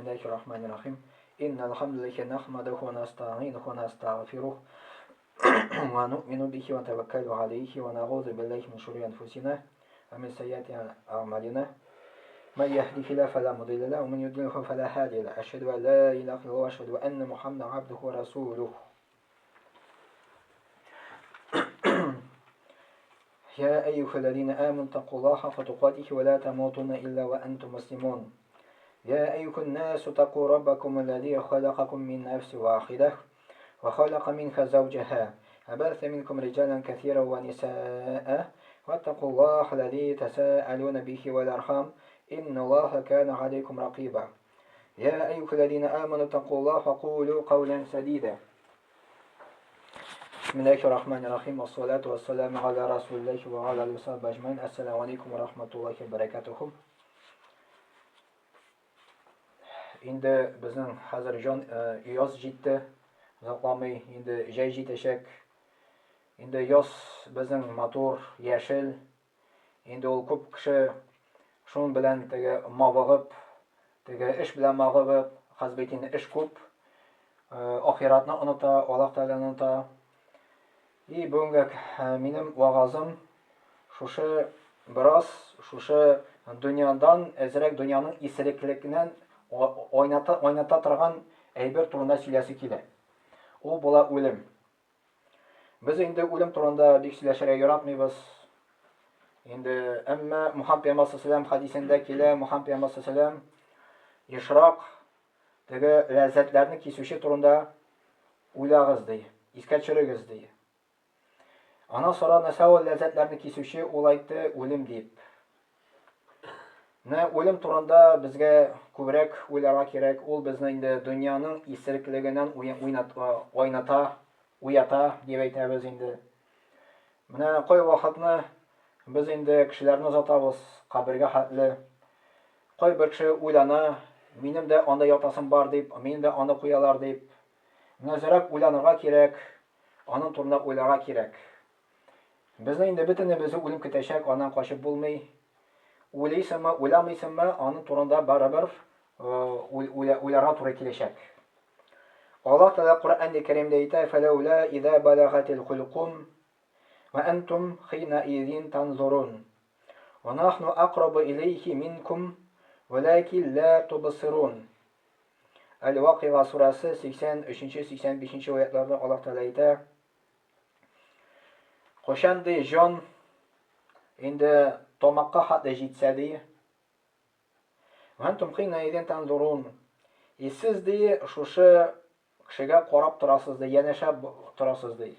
Бисмиллахир рахманир рахим. Иннал хамдалиллахи нахмадуху ва настаинуху ва настагъфирух ва нуъмину бихи ва натаваккалу алейхи ва нагузу биллахи мин шурури анфусина ва мин сайyiати а'малина. من يهده الله فلا مضل له ومن يضلل فلا هادي له. أشهد أن لا إله إلا الله وأشهد أن محمدا عبده ورسوله. يا أيها الذين آمنوا اتقوا الله حق تقاته ولا تموتن إلا وأنتم مسلمون. يا أيها الناس اتقوا ربكم الذي خلقكم من نفس واحدة وخلق منها زوجها وبث منكم رجالا كثيرا ونساء واتقوا الله الذي تساءلون به والأرحام إن الله كان عليكم رقيبا. يا أيها الذين آمنوا اتقوا الله وقولوا قولا سديدا. Бисмиллахи рахмани рахим. Вассалату вассаламу аля расулиллахи ва аля алихи вассахби аджмаин. Ассаламу алейкум ва рахматуллахи ва баракатуху. Инде безнең хәзер җан яз җитте. Озакламый инде җәй җитәчәк. Инде яз безнең матур, яшел. Инде ул күп кеше шуның белән теге мавыгып, теге эш белән мавыгып, хәзер бит инде эш күп. Ахиратны оныта, Аллаһ Тәгаләне оныта. И бүгенге минем вагазым шушы бераз шушы дөньядан әзрәк дөньяның исереклегеннән айната, айната торган әйбер турында сөйләсе килә. Ул була үлем. Без инде үлем турында бик сөйләшергә яратмыйбыз. Инде әмма Мухаммад пәйгамбәр саллаллаху хәдисендә килә, Мухаммад пәйгамбәр саллаллаху ешрак теге ләззәтләрне кисүче турында уйлагыз ди, искә төшерегез ди. Ана сора, нәрсә ул ләззәтләрне кисүче, ул әйтте, үлем дип. Менә үлем турында безгә күбрәк уйларга кирәк. Ул безне инде дөньяның исереклегеннән уйната, уята дип әйтәбез инде. Менә кай вакытны без инде кешеләрне озатабыз кабергә хәтле. Кайбер кеше уйлана, минем дә анда ятасым бар дип, минем дә анда куялар дип. Менә әзрәк уйланырга кирәк, аның турында уйларга кирәк. Безне инде бөтенебезне үлем көтәчәк, аннан качып булмый. Уйлыйсыңмы, уйламыйсыңмы, аның турында барыбер уйларга туры киләчәк. Аллаһ Тәгалә Коръән-и Кәримдә әйтә: "Фәләүлә иза балагатил хулкум ва антум хина изин танзурун. Ва нахну акрабу илейхи минкум, валакин ла тубсирун." Әл-Вакыйга сурәсе 83-85 аятларда Аллаһ Тәгалә әйтә: Кайчан ди җан инде тамакка хәтле җитсә ди, Вәнтум хина иден танзурун. И сез ди шушы кешегә карап торасыз ди, янәшә торасыз ди.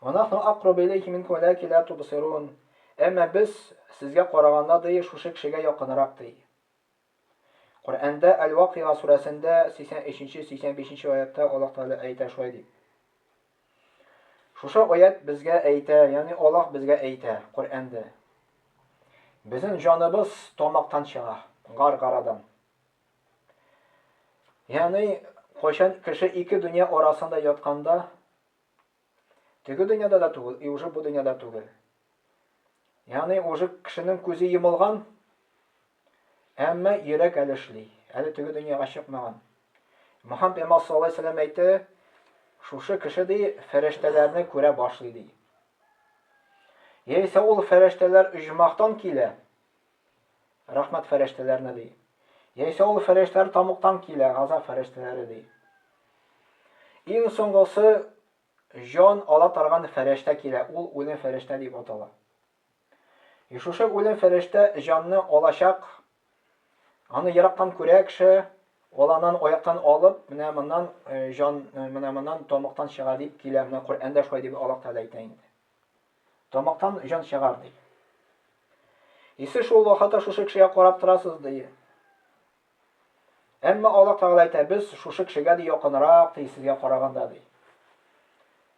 Ванахну акрабу илейхи минкум валакин ла тубсирун. Әмма без сезгә караганда ди шушы кешегә якынрак ди. Коръәндә Әл-Вакыйга сүрәсендә 83-85 аятта Аллаһ Тәгалә әйтә шулай дип. Шушы аят безгә әйтә, ягъни Аллаһ безгә әйтә Коръәндә. Безнең җаныбыз тамактан чыга, гар-гарадан. Ягъни кайчан кеше ике дөнья арасында ятканда, Теге дөньяда да түгел, и уже бу дөньяда түгел. Ягъни уже кешенең күзе йомылган, әмма йөрәк әле эшли, әле теге дөньяга чыкмаган. Мөхәммәд пәйгамбәр саллаллаһу алейһи вәсәлләм әйтте, шушы кеше ди фәрештәләрне күрә башлый ди. Яисә ул фәрештәләр оҗмахтан килә, рәхмәт фәрештәләренә ди. Яисә ул фәрештәләр тамуктан килә, газап фәрештәләре ди. Иң соңгысы җан ала торган фәрештә килә, ул үлем фәрештә дип атала. И шушы үлем фәрештә җанны алачак, аны ерактан күрә кеше, ул аннан аяктан алып, менә моннан э, җан, э, менә моннан тамактан чыга дип килә. Менә Коръәндә шулай дип Аллаһ Тәгалә әйтә инде. Тамактан җан чыгар ди. И сез шул вакытта шушы кешегә карап торасыз ди. Әмма Аллаһ Тәгалә әйтә, без шушы кешегә ди якынрак ди сезгә караганда ди.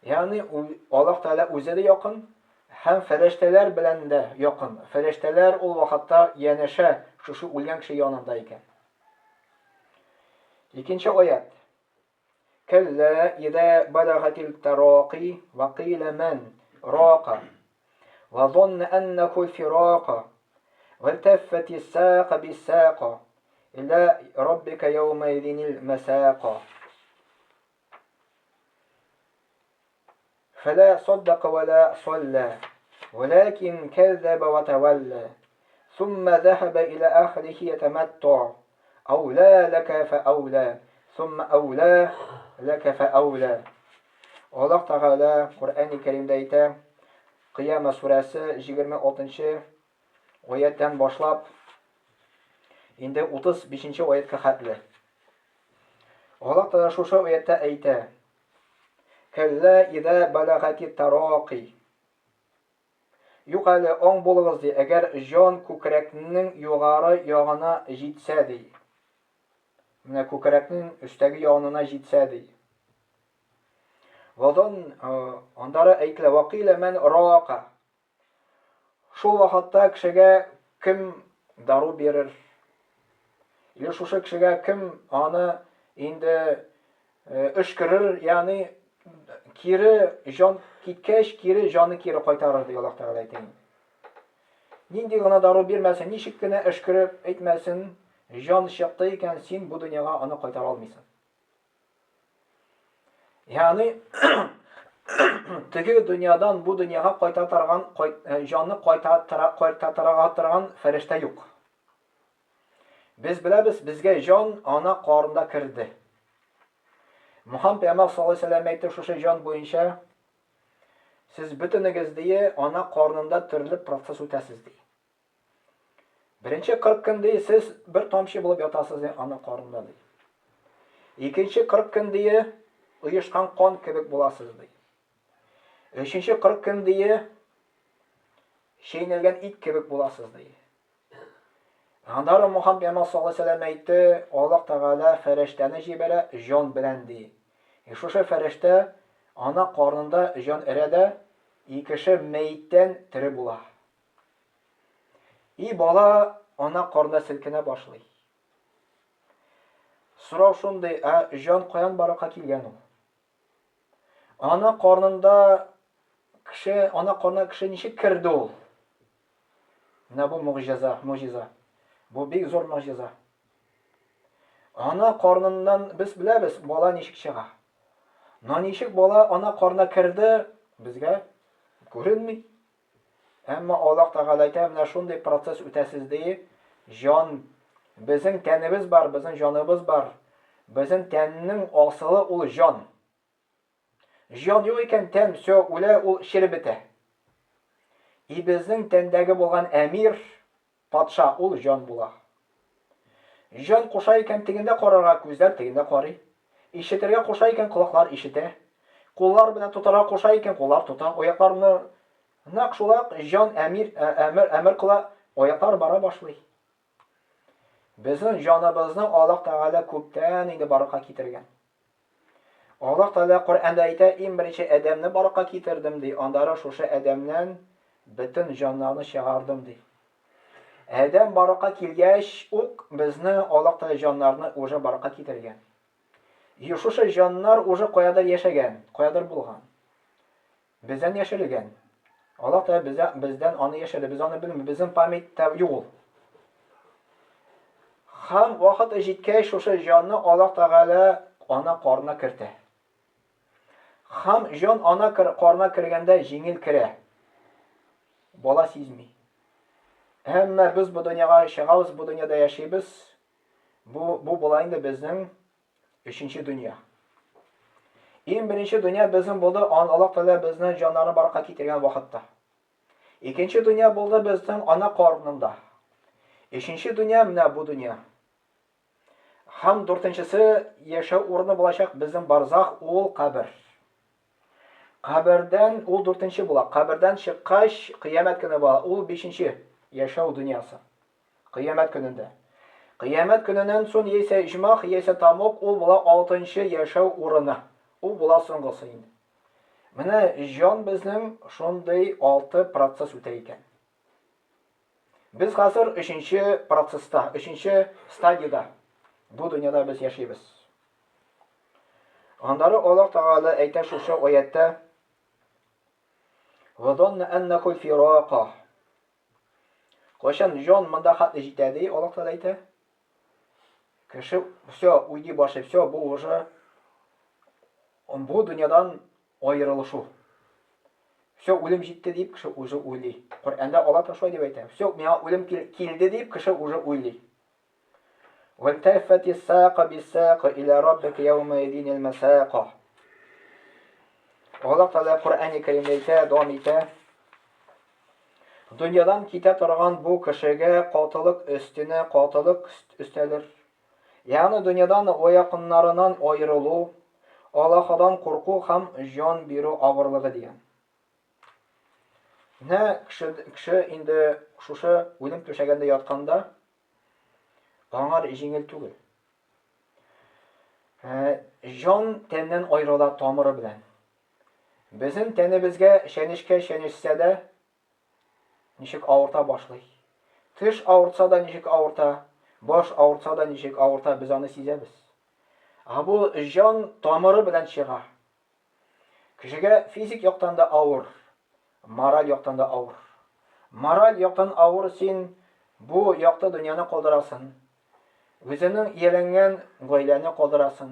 Ягъни Аллаһ Тәгалә үзе дә якын һәм фәрештәләр белән дә якын. Фәрештәләр ул вакытта янәшә шушы үлгән кеше янында икән. Икенче аят. Кәллә изә балагатил тараки ва кыйлә мән рака ва зонна әннәхул фирака вәлтәффәти сака биссака. Илә раббика яумәйзинил мәсака. Фәлә саддака вә лә саллә, вәләкин кәззәбә вә тәвәллә, суммә зәһәбә илә әһлихи ятәмәттә, әүлә ләкә фәәүлә, суммә әүлә ләкә фәәүлә. Аллаһ Тәгалә Коръәни Кәримдә әйтә, Кыяма сүрәсе 26 нчы аятьтән башлап инде 35 нче аятькә хәтле. Аллаһ Тәгалә шушы аятьтә әйтә: Кәллә иза балагати тарақи. Юк әле, аң булыгыз ди, әгәр җан күкрәкнең югары ягына җитсә ди. Менә күкрәкнең өстәге ягына җитсә ди. Вадан андары әйтелә, вакыйлә мән рака. Шул вакытта кешегә кем дару бирер? Или шушы кешегә кем аны инде өшкерер, ягъни кире җан киткәч, кире җаны кире кайтарыр, ди Аллаһ Тәгалә әйтә. Нинди генә дару бирмәсен, ничек кенә өшкереп әйтмәсен, җан чыкты икән, син бу дөньяга аны кайтара алмыйсың. Ягъни теге дөньядан бу дөньяга кайта торган җанны кайта кайта торган фәрештә юк. Без беләбез, безгә җан ана карында керде. Мухаммад пәйгамбәр саллаллаһу алейһи вәсәлләм әйтте шушы җан буенча сез бөтенегез дие ана карнында төрле процесс үтәсез ди. Беренче 40 көн ди, сез бер тамчы булып ятасыз ди, ана карнында ди. Икенче 40 көн ди, оешкан кан кебек буласыз ди. Өченче 40 көн ди, чәйнәлгән ит кебек буласыз ди. Аннары Мухаммад пәйгамбәр саллаллаһу алейһи вәсәлләм әйтте, Аллаһ Тәгалә фәрештәне җибәрә җан белән ди. И шушы фәрештә ана карнында җан өрә дә, и кеше мәеттән тере була. И бала ана карнында селкенә башлый. Сорау шундый, ә җан каян барлыкка килгән ул? Ана карнында кеше, ана карнына кеше ничек керде ул? Менә бу могҗиза, могҗиза. Бу бик зур могҗиза. Ана карныннан без беләбез, бала ничек чыга. Но ничек бала ана карнына керде, безгә күренми. Әмма Аллаһ Тәгалә әйтә, менә шундый процесс үтәсез ди, җан, безнең тәнебез бар, безнең җаныбыз бар. Безнең тәннең асылы ул җан. Җан юк икән, тән все үлә, ул череп бетә. И безнең тәндәге булган әмир, Патша ул җан була. Җан куша икән тегендә карарга, күзләр тегендә карый. Ишетергә куша икән, колаклар ишетә. Куллар белән тотарга куша икән, куллар тота. Аякларны нәкъ шулай ук җан әмир, әмер, әмер кыла, аяклар бара башлый. Безнең җаныбызны Аллаһ Тәгалә күптән инде барлыкка китергән. Аллаһ Тәгалә Коръәндә әйтә, иң беренче Адәмне барлыкка китердем, ди. Аннары шушы Адәмнән бөтен җаннарны чыгардым, ди. Адәм барлыкка килгәч ук безне Аллаһ Тәгалә җаннарны уже барлыкка китергән. И шушы җаннар уже каядыр яшәгән, каядыр булган. Бездән яшерелгән. Аллаһ Тәгалә бездән, бездән аны яшерде. Без аны белмибез. Безнең памятьтә юк ул. Һәм вакыт җиткәч, шушы җанны Аллаһ Тәгалә ана карнына кертә. Һәм җан ана карнына кергәндә җиңел керә. Бала сизми. Әмма без бу дөньяга чыгабыз, бу дөньяда яшибез. Бу, бу була инде безнең Өченче дөнья. Иң беренче дөнья безнең булды, ан Аллаһ Тәгалә безне җаннарны барка китергән вакытта. Икенче дөнья булды безнең ана карнында. Өченче дөнья менә бу дөнья. Һәм дүртенчесе яшәү урыны булачак безнең барзах ул кабер. Кабердән ул дүртенче була. Кабердән чыккач кыямәт көне була. Ул бишенче яшәү дөньясы. Кыямәт көнендә. Кыямәт көненнән сон яисә иҗмах, яисә тамук, ул була алтынчы яшәү урыны. Ул була соңгысы инде. Менә җан безнең шундый алты процесс үтә икән. Без хәзер өченче процесста, өченче стадиядә бу дөньяда без яшибез. Аннары Аллаһ Тәгалә әйтә шушы аятта: "Ва занна аннаху фирака". Кайчан җан монда хәтле җитә ди, Аллаһ Тәгалә әйтә. Кеше все уйди башлый, все бу уже бу дөньядан аерылышу. Все, үлем җитте дип кеше уже уйлый. Коръәндә Алла та шулай дип әйтә. Все, миңа үлем килде дип кеше уже уйлый. Вәлтәффәти сака биссака иля раббика яума идинил масака. Аллаһ Тәгалә Коръәни Кәримдә әйтә, дәвам итә. Дөньядан китә торган бу кешегә катылык өстенә катылык өстәлер. Ягъни дөньядан вә якыннарыннан аерылу, Аллаһыдан курку һәм җан бирү авырлыгы дигән. Менә кеше, кеше инде шушы үлем түшәгендә ятканда, аңар җиңел түгел. Ә, җан тәннән аерыла тамыры белән. Безнең тәнебезгә чәнечкә чәнечсә дә, ничек авырта башлый. Теш авыртса да ничек авырта, баш авыртса да ничек авырта, без аны сизәбез. Ә бу җан тамыры белән чыга. Кешегә физик яктан да авыр, мораль яктан да авыр. Мораль яктан авыр син бу якты дөньяны калдырасың. Үзеңнең ияләнгән гаиләне калдырасың,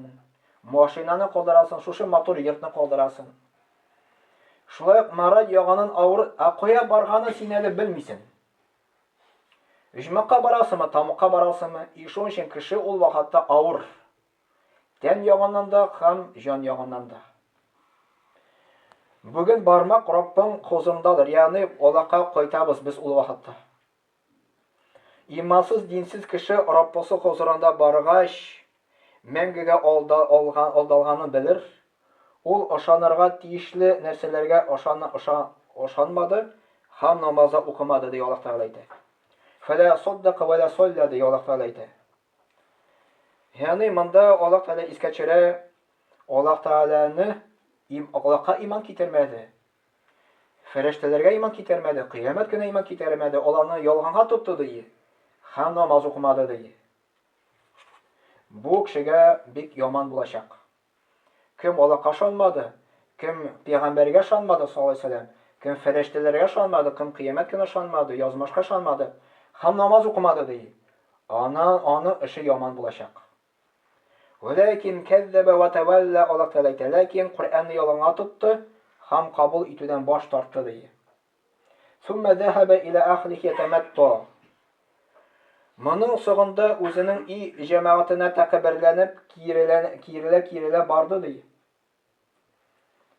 машинаны калдырасың, шушы матур йортны калдырасың. Шулай ук мораль ягыннан авыр, ә кая барганын син әле белмисең. Оҗмахка барасыңмы, тамукка барасыңмы? И шуның өчен кеше ул вакытта авыр. Тән ягыннан да һәм җан ягыннан да. Бүген бармак Раббың хозурындадыр, ягъни Аллаһка кайтабыз без ул вакытта. Имансыз, динсез кеше Раббысы хозурында баргач, мәңгегә алда, алган, алдалганын белер. Ул ышанырга тиешле нәрсәләргә ышана, ыша, ышанмады һәм намазда укымады, ди Аллаһ Тәгалә әйтә. Фәлә саддака вә лә салля, ди Аллаһ Тәгалә әйтә. Ягъни монда Аллаһ Тәгалә искә төшерә, Аллаһ Тәгаләне Аллаһка иман китермәде. Фәрештәләргә иман китермәде, кыямәт көненә иман китермәде, аларны ялганга тотты ди. Һәм намаз укымады ди. Бу кешегә бик яман булачак. Кем Аллаһка ышанмады, кем пәйгамбәргә ышанмады, саллаллаһу алейһи вәсәлләм, кем фәрештәләргә ышанмады, кем кыямәт көненә ышанмады, язмышка ышанмады һәм намаз укымады ди. Ана, аның эше яман булачак. Вәләкин кәззәбә вә тәвәллә, Аллаһ Тәгалә әйтә, ләкин Коръәнне яланга тотты һәм кабул итүдән баш тартты ди. Сумма зәһәбә илә әхлихи ятәмәтта. Моның соңында үзенең и җәмәгатенә тәкәбберләнеп, киерелә-киерелә барды, ди.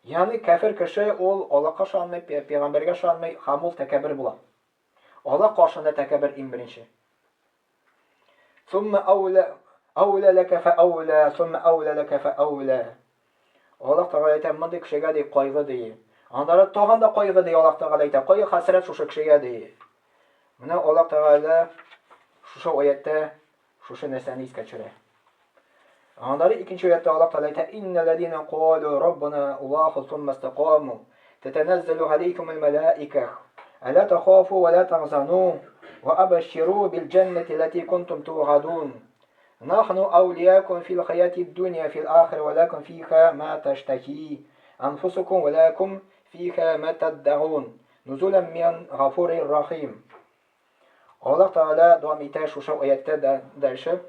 Ягъни кәфер кеше ул Аллаһка ышанмый, пәйгамбәргә ышанмый һәм ул тәкәббер була. Аллаһ каршында тәкәббер иң беренче. Сумма әүлә әүлә ләкә фәәүлә, сумма әүлә ләкә фәәүлә. Аллаһ Тәгалә әйтә, мондый кешегә ди кайгы ди. Аннары тагын да кайгы ди Аллаһ Тәгалә әйтә, кайгы хәсрәт шушы кешегә ди. Менә Аллаһ Тәгалә шушы аятта шушы нәрсәне искә төшерә. Аннары икенче аятта Аллаһ Тәгалә әйтә, Иннәлләзина калу раббана Аллаһу сумма истакаму, татаназзалу алейкумул малаика, аля тахафу ва ла тахзану, ва абширу бил джаннати лати кунтум тугадун. Нахну аулиякум фил хаяти дунья фил ахир ва лакум фиха ма таштахи анфусукум ва лакум фиха ма таддаун. Нузулан мин гафурир рахим. Аллаһ Тәгалә дәвам итә шушы аятта да дальше.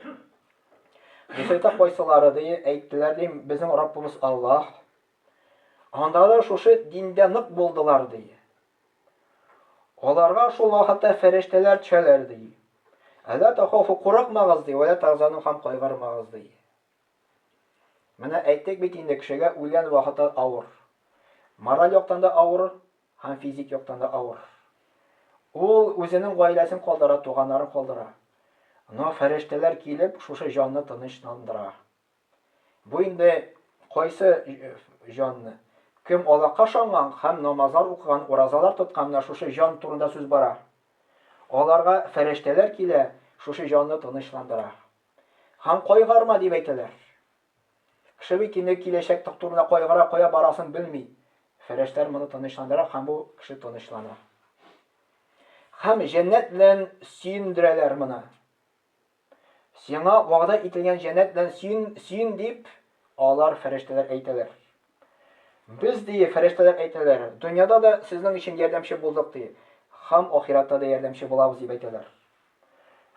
Дусайта кайсылары ди, әйттеләр ди, безнең Раббыбыз Аллаһ. Анда да шушы диндә нык булдылар ди. Аларга шул вакытта фәрештәләр төшәләр ди. Әлә тахафу курыкмагыз ди, вәлә тахзану һәм кайгырмагыз ди. Менә әйттек бит инде кешегә үлгән вакытта авыр. Мораль яктан да авыр, Һәм физик яктан да авыр. Ул үзенең гаиләсен калдыра, туганнарын калдыра. Но фәрештәләр килеп, шушы җанны тынычландыра. Бу инде кайсы җанны? Кем Аллаһка ышанган һәм намазлар укыган, уразалар тоткан, менә шушы җан турында сүз бара. Аларга фәрештәләр килә, шушы җанны тынычландыра. Һәм кайгырма дип әйтәләр. Кеше бит инде киләчәк турында кайгыра, кая барасын белми. Фәрештәләр моны тынычландыра һәм бу кеше тынычлана. Һәм җәннәт белән сөендерәләр моны. Сиңа вәгъдә ителгән җәннәт белән сөен, сөен дип алар фәрештәләр әйтәләр. Без ди фәрештәләр әйтәләр, дөньяда да сезнең өчен ярдәмче булдык ди, һәм ахиратта да ярдәмче булабыз дип әйтәләр.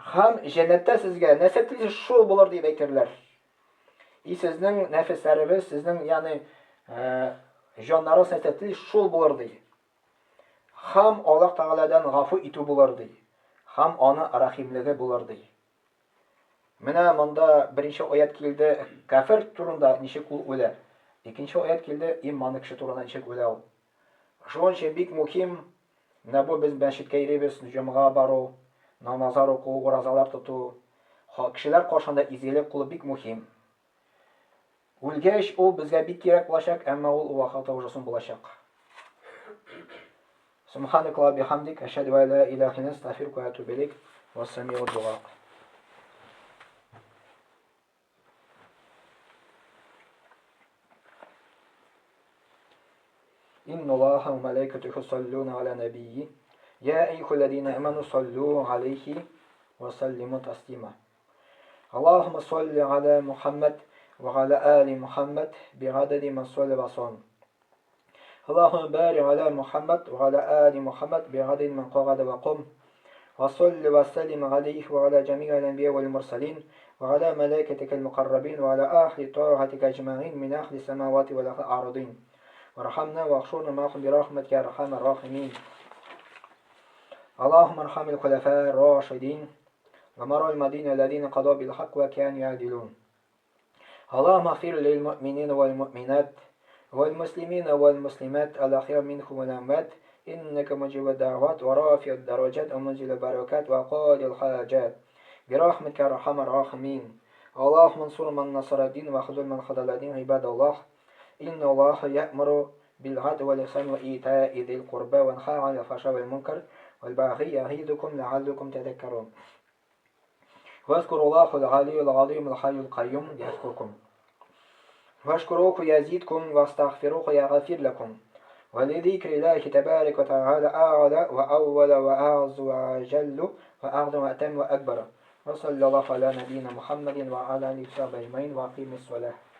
Һәм җәннәттә сезгә нәрсә телисез, шул булыр дип әйтерләр. И сезнең нәфесләребез, сезнең, ягъни, җаннарыгыз нәрсә тели, шул булыр ди. Һәм Аллаһ Тәгаләдән гафу итү булыр ди. Һәм аны рәхимлеге булыр ди. Менә монда беренче аят килде кафир турында ничек ул үлә. Икенче аят килде иманлы кеше турында ничек үлә ул. Шуның өчен бик мөһим, менә бу без мәчеткә йөрибез, җомга бару, намазлар уку, уразалар тоту, кешеләр каршында изгелек кылу бик мөһим. Үлгәч, ул безгә бик кирәк булачак, әмма ул вакытта уже соң булачак. Субханак ва бихамдик, әшһәду ә ла илаһа илля астагфирука ва атубу илейк. Ва самиу дуа. إن الله وملائكته يصلون على نبيه يا أيها الذين آمنوا صلوا عليه وسلموا تسليما اللهم صل على محمد وعلى آل محمد بعدد من صلى وسلم اللهم بارك على محمد وعلى آل محمد بعدد من قعد وقم وصل وسلم عليه وعلى جميع الأنبياء والمرسلين وعلى ملائكتك المقربين وعلى أهل طاعتك أجمعين من أهل السماوات والأرضين وارحمنا واحشرنا معهم برحمتك يا أرحم الراحمين اللهم ارحم الخلفاء الراشدين ومروا المدينة الذين قضوا بالحق وكانوا يعدلون اللهم اغفر للمؤمنين والمؤمنات والمسلمين والمسلمات الأحياء منهم والأموات إنك مجيب الدعوات ورافع الدرجات ومنزل البركات وقاضي الحاجات برحمتك يا أرحم الراحمين اللهم انصر من نصر الدين وخذل من خذل الدين عباد الله إن الله يأمر بالعدل والإحسان وإيتاء ذي القربى وينهى عن الفحشاء والمنكر والبغي يعظكم لعلكم تذكرون واذكروا الله العلي العظيم الحي القيوم يذكركم واشكروه يزيدكم واستغفروه يغفر لكم ولذكر الله تبارك وتعالى أعلى وأول وأعز وأجل وأعظم وأتم وأكبر وصلى الله على نبينا محمد وعلى آله وصحبه أجمعين وأقيم الصلاة.